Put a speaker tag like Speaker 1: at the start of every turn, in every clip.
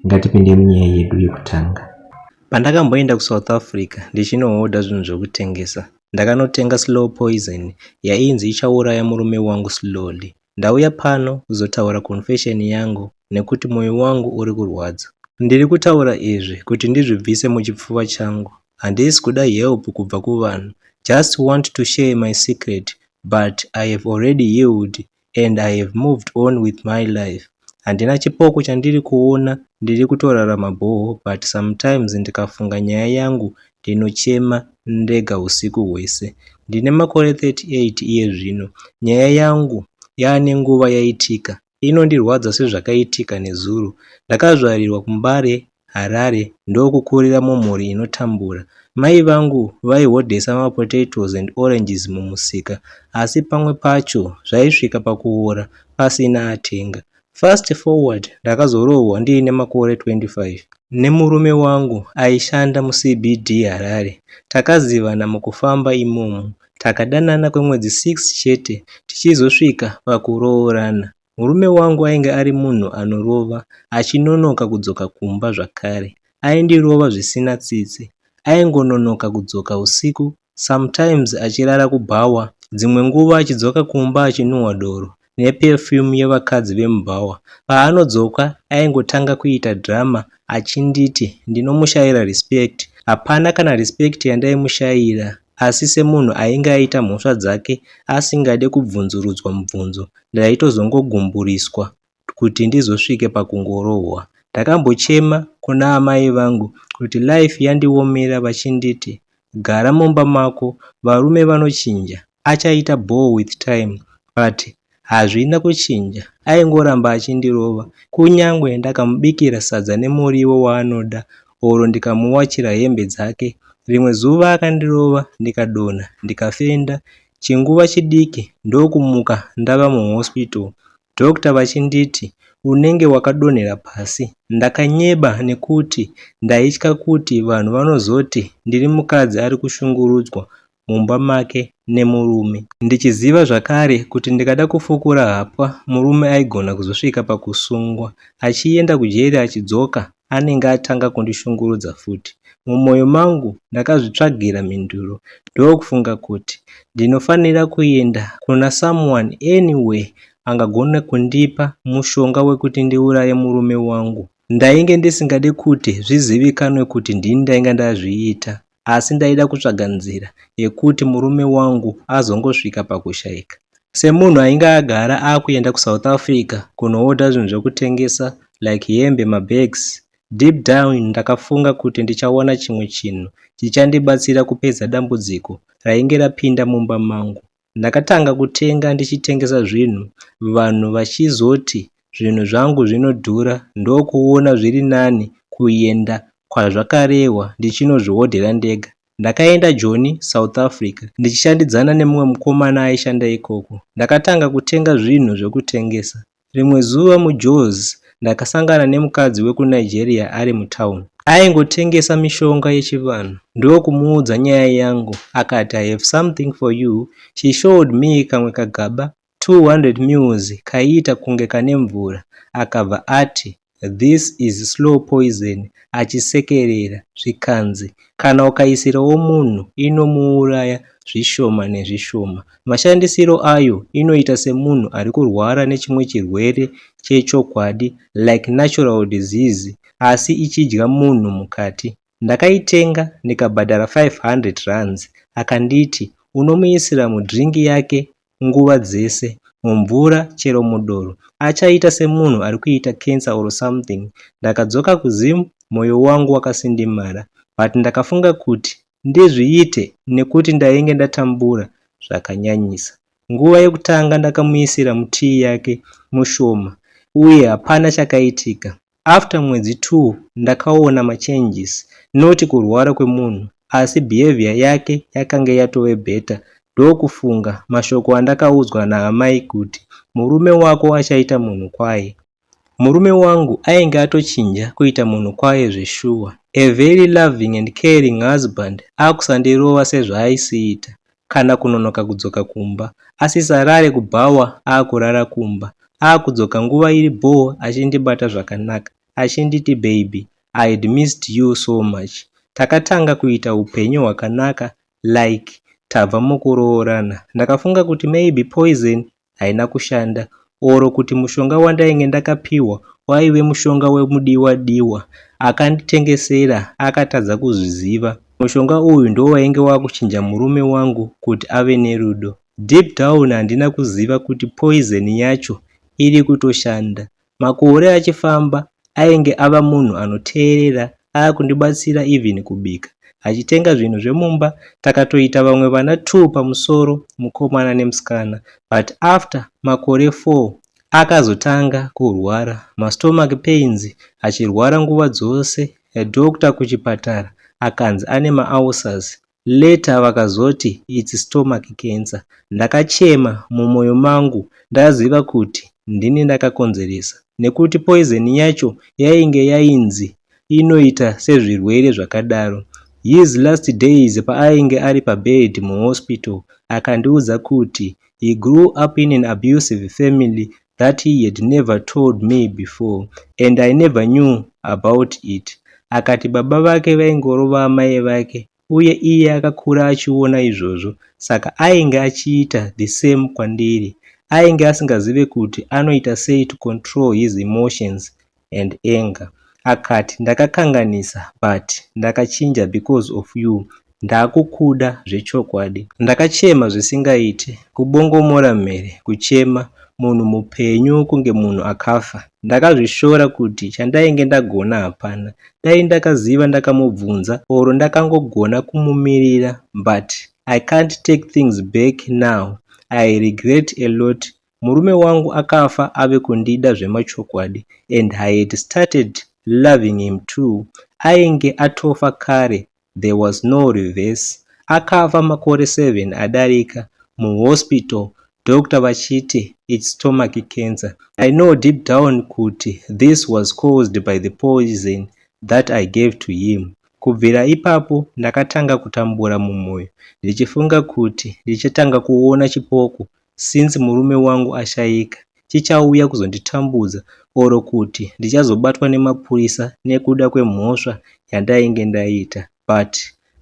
Speaker 1: Ngatipinde munyaya yedu yekutanga. Pandakamboenda kuSouth Africa ndichinohodha zvinhu zvekutengesa, ndakanotenga slow poison yainzi ichauraya murume wangu slowly. Ndauya pano kuzotaura confession yangu nekuti mwoyo wangu uri kurwadza. Ndiri kutaura izvi kuti ndizvibvise muchipfuva changu. Handisi kuda help kubva kuvanhu. Just want to share my secret but I have already healed and I have moved on with my life. Handina chipoko chandiri kuona ndiri kutorarama bhoo but sometimes ndikafunga nyaya yangu ndinochema ndega usiku hwese. Ndine makore 38 iye zvino. Nyaya yangu yaane nguva yaitika. Inondirwadza sezvakaitika nezuro. Ndakazvarirwa kuMbare, Harare ndokukurira mumhuri inotambura. Mai vangu vaihodhesa mapotatoes and oranges mumusika asi pamwe pacho zvaisvika pakuora pasina atenga. Fast forward ndakazoroorwa ndiine makore 25 nemurume wangu aishanda muCBD Harare. Takazivana mukufamba imomo. Takadanana kwemwedzi 6 chete tichizosvika pakuroorana. Murume wangu ainge ari munhu anorova achinonoka kudzoka kumba zvakare. Aindirova zvisina tsitsi. Aingononoka kudzoka usiku sometimes achirara kubhawa dzimwe nguva achidzoka kumba achinhuhwa doro neperfume yevakadzi vemubhawa. Paanodzoka aingotanga kuita drama achinditi ndinomushayira respect. Hapana kana respect yandaimushayira asi semunhu ainge aita mhosva dzake asingade kubvunzurudzwa mubvunzo ndaitozongogumburiswa kuti ndizosvike pakungorohwa. Ndakambochema kuna amai vangu kuti life yandiomera vachinditi gara mumba mako varume vanochinja achaita bore with time but hazvina kuchinja aingoramba achindirova kunyange ndakamubikira sadza nemuriwo waanoda oro ndikamuwachira hembe dzake. Rimwe zuva akandirova ndikadonha ndikafenda chinguva chidiki ndokumuka ndava muhospital. Doctor vachinditi unenge wakadonhera pasi. Ndakanyeba nekuti ndaitya kuti vanhu vanozoti ndiri mukadzi ari kushungurudzwa mumba make nemurume. Ndichiziva zvakare kuti ndikada kufukura hapwa murume aigona kuzosvika pakusungwa. Achienda kujeri achidzoka anenge atanga kundishungurudza futi. Mumwoyo mangu ndakazvitsvagira mhinduro ndokufunga kuti ndinofanira kuenda kuna someone anywhere angagone kundipa mushonga wekuti ndiuraye murume wangu. Ndainge ndisingade kuti zvizivikanwe kuti ndini ndainge ndazviita asi ndaida kutsvaga nzira yekuti murume wangu azongosvika pakushayika. Semunhu ainge agara akuenda kuSouth Africa kunohodha zvinhu zvekutengesa like hembe mabags. Deep down ndakafunga kuti ndichawana chimwe chinhu chichandibatsira kupedza dambudziko rainge rapinda mumba mangu. Ndakatanga kutenga ndichitengesa zvinhu vanhu vachizoti zvinhu zvangu zvinodhura ndokuona zviri nani kuenda kwazvakarehwa ndichinozvihodhera ndega. Ndakaenda Joni, South Africa ndichishandidzana nemumwe mukomana aishanda ikoko. Ndakatanga kutenga zvinhu zvekutengesa. Rimwe zuva muJozi ndakasangana nemukadzi wekuNigeria ari mutauni. Aingotengesa mishonga yechivanhu ndokumuudza nyaya yangu akati I have something for you. She showed me kamwe kagaba 200 mils kaiita kunge kane mvura akabva ati this is slow poison achisekerera zvikanzi kana ukaisirawo munhu inomuuraya zvishoma nezvishoma. Mashandisiro ayo inoita semunhu ari kurwara nechimwe chirwere chechokwadi like natural disease asi ichidya munhu mukati. Ndakaitenga ndikabhadhara 500 rands akanditi unomuisira mudrink yake nguva dzese mumvura chero mudoro achaita semunhu ari kuita cancer or something. Ndakadzoka kuZim mwoyo wangu wakasindimara but ndakafunga kuti ndizviite nekuti ndainge ndatambura zvakanyanyisa. Nguva yekutanga ndakamuisira mutii yake mushoma uye hapana chakaitika. After mwedzi 2 ndakaona machanges not kurwara kwemunhu asi behaviour yake yakanga yatove better ndokufunga mashoko andakaudzwa naamai kuti murume wako achaita munhu kwaye. Murume wangu ainge atochinja kuita munhu kwaye zveshuwa. A very loving and caring husband akusandirova sezvaaisiita kana kunonoka kudzoka kumba. Asisarare kubhawa akurara kumba. Akudzoka nguva iri bhoo achindibata zvakanaka. achinditi baby I had missed you so much. Takatanga kuita upenyu hwakanaka like tabva mukuroorana. Ndakafunga kuti maybe poison haina kushanda or kuti mushonga wandainge ndakapiwa waive mushonga wemudiwa diwa akanditengesera akatadza kuzviziva. Mushonga uyu ndowainge wakuchinja murume wangu kuti ave nerudo. Deep down handina kuziva kuti poison yacho iri kutoshanda. Makore achifamba ainge ava munhu anoteerera akundibatsira even kubika achitenga zvinhu zvemumba. Takatoita vamwe vana 2 pamusoro mukomana nemusikana but after makore 4 akazotanga kurwara mastomach pains achirwara nguva dzose. Doctor kuchipatara akanzi ane maulcers later vakazoti its stomach cancer. Ndakachema mumwoyo mangu ndaziva kuti ndini ndakakonzeresa nekuti poison yacho yainge yainzi inoita sezvirwere zvakadaro. His last days paainge ari pabed muhospital akandiudza kuti he grew up in an abusive family that he had never told me before and I never knew about it. Akati baba vake vaingorova amai vake uye iye akakura achiona izvozvo saka ainge achiita the same kwandiri. Ainge asingazive kuti anoita sei to control his emotions and anger. Akati ndakakanganisa but ndakachinja because of you. Ndakukuda zvechokwadi. Ndakachema zvisingaiti, kubongomora mhere, kuchema munhu mupenyu kunge munhu akafa. Ndakazvishora kuti chandainge ndagona hapana. Dai ndakaziva ndakamubvunza or ndakangogona kumumirira but I can't take things back now. I regret a lot. Murume wangu akafa ave kundida zvemachokwadi and I had started loving him too. Ainge atofa kare there was no reverse. Akafa makore 7 adarika muhospital doctor vachiti its stomach cancer. I know deep down kuti this was caused by the poison that I gave to him. Kubvira ipapo ndakatanga kutambura mumwoyo ndichifunga kuti ndichatanga kuona chipoko since murume wangu ashayika chichauya kuzonditambudza or kuti ndichazobatwa nemapurisa nekuda kwemhosva yandainge ndaita but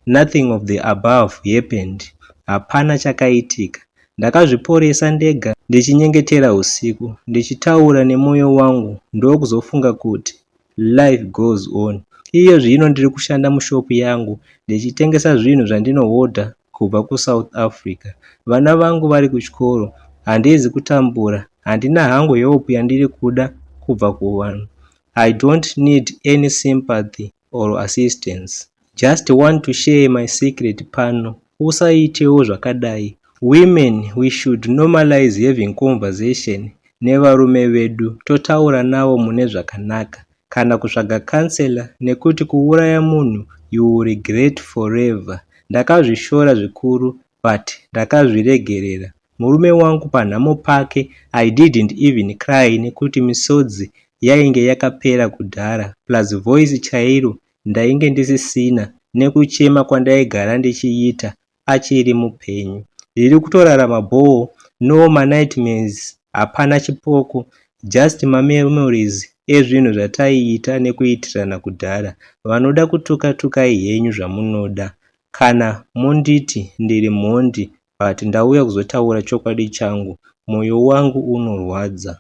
Speaker 1: nothing of the above happened. Hapana chakaitika. Ndakazviporesa ndega ndichinyengetera usiku ndichitaura nemwoyo wangu ndokuzofunga kuti life goes on. Iye zvino ndiri kushanda mushopu yangu ndichitengesa zvinhu zvandinohodha kubva kuSouth Africa. Vana vangu vari kuchikoro handizi kutambura handina hangu help yandiri kuda kubva kuvanhu. I don't need any sympathy or assistance. Just want to share my secret pano. Usaitewo zvakadai. Women we should normalize having conversation nevarume vedu totaura navo mune zvakanaka kana kutsvaga counsellor nekuti kuuraya munhu you will regret forever. Ndakazvishora zvikuru but ndakazviregerera. Murume wangu panhamo pake I didn't even cry nekuti misodzi yainge yakapera kudhara plus voice chairo ndainge ndisisina nekuchema kwandaigara ndichiita achiri mupenyu. Ndiri kutorarama bhoo no manightmares hapana chipoko just mamemories ezvinhu zvataiita nekuitirana kudhara. Vanoda kutuka tukai henyu zvamunoda kana monditi ndiri mhondi but ndauya kuzotaura chokwadi changu. Mwoyo wangu unorwadza.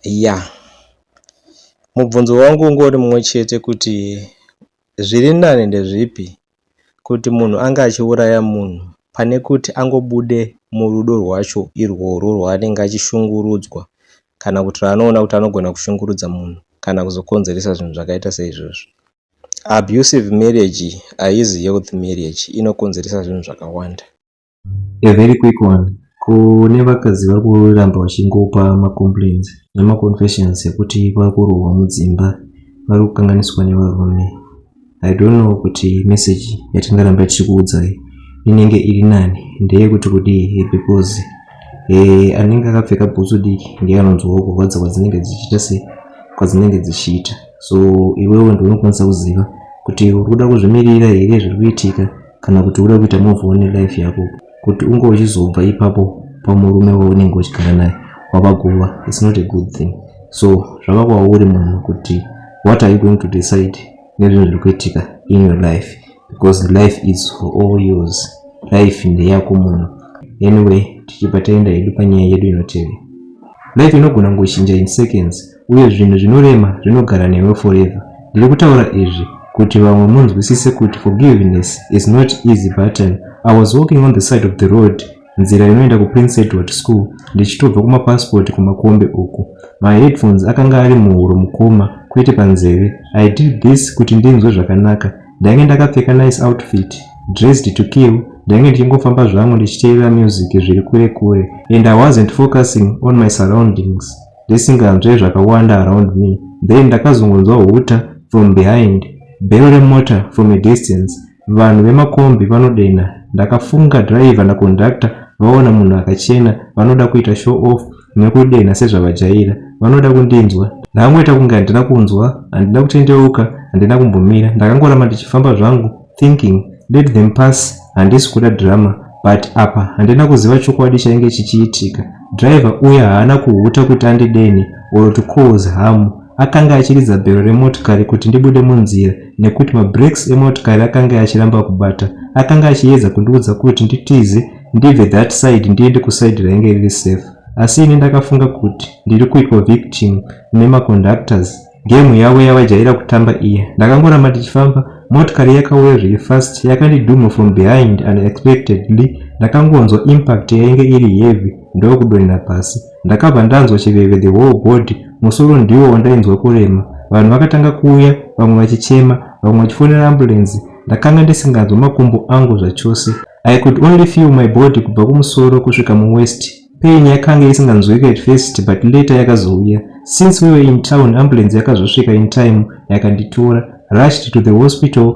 Speaker 1: Ya, mubvunzo wangu ungori mumwe chete kuti zviri nani ndezvipi kuti munhu ange achiuraya munhu pane kuti angobude murudo rwacho irworwo rwaanenge achishungurudzwa kana kuti raanoona kuti anogona kushungurudza munhu kana kuzokonzeresa zvinhu zvakaita seizvozvo. Abusive marriage haizi healthy marriage inokonzeresa zvinhu zvakawanda.
Speaker 2: A very quick one. Kune vakadzi vari kuramba vachingopa macomplaints nemaconfessions ekuti vari kurohwa mudzimba vari kukanganiswa nevarume. I don't know kuti message yatingaramba tichikuudzai inenge iri nani ndeyekuti kudii because anenge akapfeka bhutsu diki ndiye anonzwawo kurwadza kwadzinenge dzichiita se kwadzinenge dzichiita so iwewe ndiwe unokwanisa kuziva kuti uri kuda kuzvimirira here zviri kuitika kana kuti uri kuda kuita move on nelife yako kuti unge uchizobva ipapo pamurume waunenge uchigara naye wava guva its not a good thing so zvava kwauri munhu kuti What are you going to decide nezvinhu zviri kuitika in your life? Because life is all yours. Life ndeyako munhu. Anyway, tichibva taenda hedu panyaya yedu inotevera. Life inogona kungochinja in seconds, uye zvinhu zvinorema zvinogara newe forever. Ndiri kutaura izvi kuti vamwe munzwisise kuti forgiveness is not easy button. I was walking on the side of the road, nzira inoenda kuPrince Edward School, ndichitobva kumapasipoti kuMakombe uku. Maheadphones akanga ari muhuro, mukoma, kwete panzeve. I did this kuti ndinzwe zvakanaka. Ndainge ndakapfeka nice outfit, dressed to kill. Ndainge ndichingofamba zvangu ndichiteerera music zviri kure kure, and I wasn't focusing on my surroundings, ndisinganzwe zvakawanda around me. Then ndakazongonzwa hooter from behind, bhero remota from a distance. Vanhu vemakombi vanodena. Ndakafunga driver naconductor vaona munhu akachena, vanoda kuita show off nekudena sezvavajaira, vanoda kundinzwa. Ndakangoita kunge handina kunzwa, handina kutendeuka, handina kumbomira. Ndakangoramba ndichifamba zvangu, thinking, "Let them pass, handisi kuda drama." But apa handina kuziva chokwadi chainge chichiitika. Driver uya haana kuhuta kuti andidene or to cause harm. Akanga achiridza bhero remotikari kuti ndibude munzira nekuti mabrakes emotikari akanga achiramba kubata. Akanga achiedza kundiudza kuti nditize, ndibve that side, ndiende kuside rainge riri safe. Asi ini ndakafunga kuti ndiri kuitwa victim nemaconductors, game yavo yavajaira kutamba iya. Ndakangoramba ndichifamba. Motikari yakauya zviri fast, yakandidhuma from behind unexpectedly. Ndakangonzwa impact yainge iri heavy, ndokudonhera pasi. Ndakabva ndanzwa chiveve the whole body. Musoro ndiwo wandainzwa kurema. Vanhu vakatanga kuuya, vamwe vachichema, vamwe vachifonera ambulenzi. Ndakanga ndisinganzwa makumbo angu zvachose. I could only feel my body kubva kumusoro kusvika muwaist. Pain yakanga isinganzwiki at first, but later yakazouya. Since we were in town, ambulance yakazosvika in time, yakanditora. Rushed to the hospital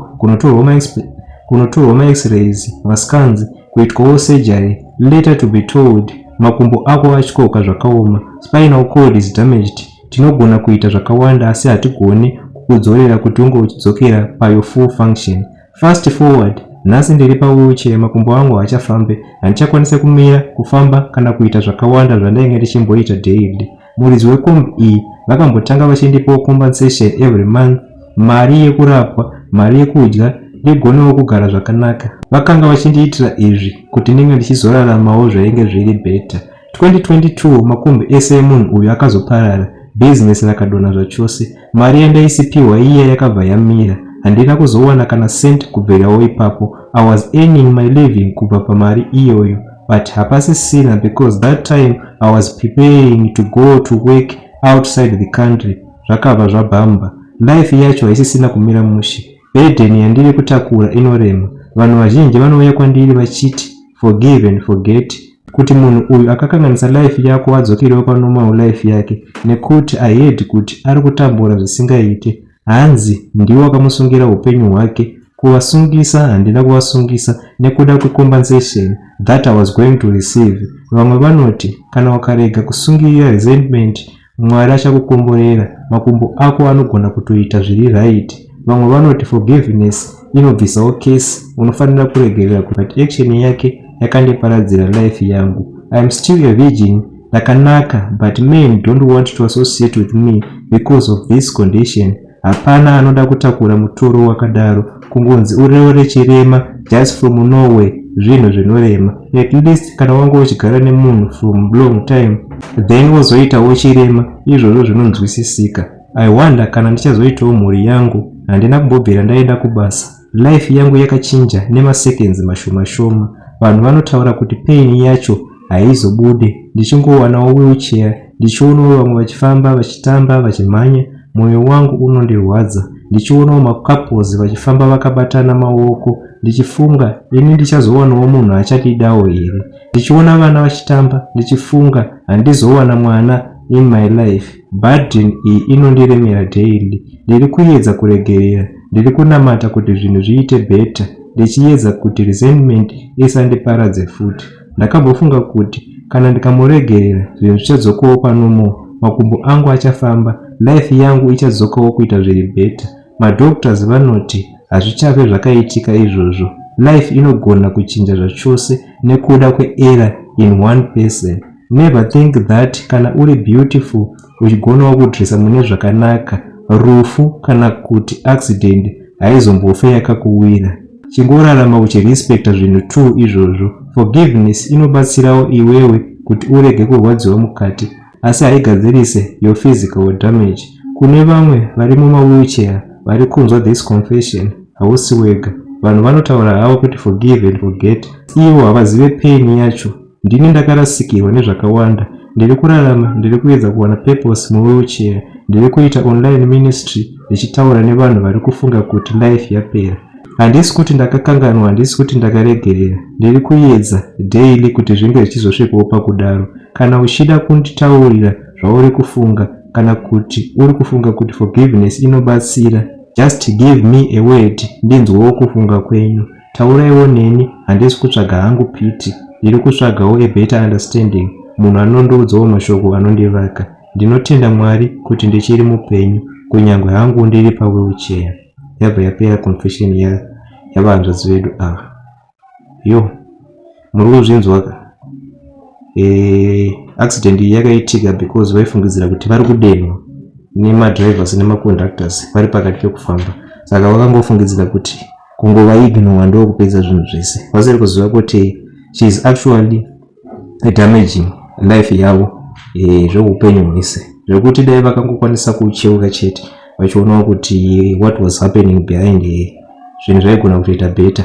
Speaker 2: kunotorwa max-rays, mascans, kuitwawo surgery, later to be told, "Makumbo ako atyoka zvakaoma. Spinal cord is damaged. Tinogona kuita zvakawanda, asi hatigoni kukudzorera kuti unge uchidzokera payo full function." Fast forward, nhasi ndiri pawheelchair. Makumbo angu haachafambe, handichakwanisa kumira, kufamba kana kuita zvakawanda zvandainge ndichimboita daily. Muridzi wekombi iyi vakambotanga vachindipawo compensation every month, mari yekurapwa, mari yekudya, ndigonewo kugara zvakanaka. Vakanga vachindiitira izvi kuti ndinge ndichizoraramawo zvainge zviri better. 2022 makombi ese emunhu uyu akazoparara, bhizinesi rakadonha zvachose. Mari yandaisipiwa iya yakabva yamira. Handina kuzowana kana cent kubvirawo ipapo. I was earning my living kubva pamari iyoyo, but hapasisina because that time I was preparing to go to work outside the country. Zvakabva zvabhamba. Life yacho haisisina kumira mushe. Burden yandiri kutakura inorema. Vanhu vazhinji vanouya kwandiri vachiti, "Forgive and forget," kuti munhu uyu akakanganisa life yako adzokerewo panormal life yake, nekuti I heard kuti ari kutambura zvisingaite. Hanzi ndiwo akamusungira upenyu hwake. Kuvasungisa handina kuvasungisa nekuda kwecompensation that I was going to receive. Vamwe vanoti kana ukarega kusungirira resentment, Mwari achakukomborera, makumbo ako anogona kutoita zviri right. Vamwe vanoti forgiveness inobvisawo curse, unofanira kuregerera, but action yake yakandiparadzira life yangu. I am still a virgin. Ndakanaka, but men don't want to associate with me because of this condition. Hapana anoda kutakura mutoro wakadaro, kungonzi ureure chirema just from nowhere. Zvinhu zvinorema. At least kana wanga uchigara nemunhu from long time, then wozoitawo chirema, izvozvo zvinonzwisisika. I wonder kana ndichazoitawo mhuri yangu. Handina kumbobvira ndaenda kubasa. Life yangu yakachinja nemaseconds mashoma shoma. Vanhu vanotaura kuti pain yacho haizobude. Ndichingowanawo wheelchair, ndichionawo vamwe vachifamba, vachitamba, vachimhanya, mwoyo wangu unondirwadza. Ndichionawo macouples vachifamba vakabatana maoko, ndichifunga, "Ini ndichazowanawo munhu achadidawo here?" Ndichiona vana vachitamba, ndichifunga, "Handizowana mwana in my life." Burden iyi inondiremera daily. Ndiri kuedza kuregerera, ndiri kunamata kuti zvinhu zviite better, ndichiedza kuti resentment isandiparadze futi. Ndakambofunga kuti kana ndikamuregerera, zvinhu zvichadzokawo panormal, makumbo angu achafamba, life yangu ichadzokawo kuita zviri better. Madoctors vanoti hazvichafe zvakaitika izvozvo. Life inogona kuchinja zvachose nekuda kweerror in one person. Never think that kana uri beautiful, uchigonawo kudresa mune zvakanaka, Rufu kana kuti accident haizombofe yakakuwira. Chingorarama uchirespecta zvinhu two izvozvo. Forgiveness inobatsirawo iwewe kuti urege kurwadziwa mukati asi haigadzirise your physical damage. Kune vamwe vari mumawheelchair vari kunzwa this confession, hausi wega. Vanhu vanotaura havo kuti forgive and forget, ivo havazive pain yacho. Ndini ndakarasikirwa nezvakawanda. Ndiri kurarama, ndiri kuedza kuwana purpose muwheelchair. Ndiri kuita online ministry ndichitaura nevanhu vari kufunga kuti life yapera. Handisi kuti ndakakanganwa, handisi kuti ndakaregerera. Ndiri kuedza daily kuti zvinge zvichizosvikawo pakudaro. Kana uchida kunditaurira zvauri kufunga kana kuti uri kufunga kuti forgiveness inobatsira, just give me a word ndinzwewo kufunga kwenyu. Tauraiwo neni, handisi kutsvaga hangu pity. Ndiri kutsvagawo a better understanding, munhu anondiudzawo mashoko anondivaka. Ndinotenda Mwari kuti ndichiri mupenyu kunyangwe hangu ndiri pawheelchair. Yabva yapera confession yavahanzvadzi vedu ava. Yo, muri kuzvinzwa ka? Accident iyi yakaitika because vaifungidzira kuti vari kudenwa nemadrivers nemaconductors vari pakati pekufamba, saka vakangofungidzira kuti kungovaignora ndokupedza zvinhu zvese, vasiri kuziva kuti she is actually damaging life yavo zveupenyu hwese, zvekuti dai vakangokwanisa kucheuka chete vachionawo kuti what was happening behind her, zvinhu zvaigona kutoita better.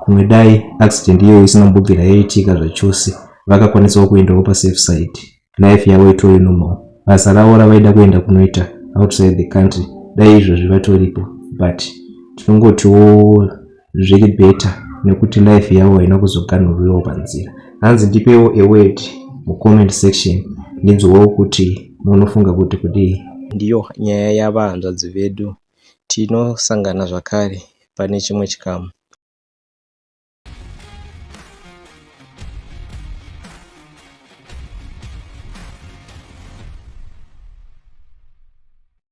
Speaker 2: Kumwe dai accident iyoyo isina kumbobvira yaitika zvachose, vakakwanisawo kuendawo pasafe side, life yavo itori normal, basa ravo ravaida kuenda kunoita outside the country dai izvozvi vatoripo. But tinongotiwo zviri better nekuti life yavo haina kuzoganhuriwawo panzira. Hanzi ndipewo a word mucomment section, ndinzwewo kuti munofunga kuti kudii.
Speaker 1: Ndiyo nyaya yavahanzvadzi vedu. Tinosangana zvakare pane chimwe chikamu.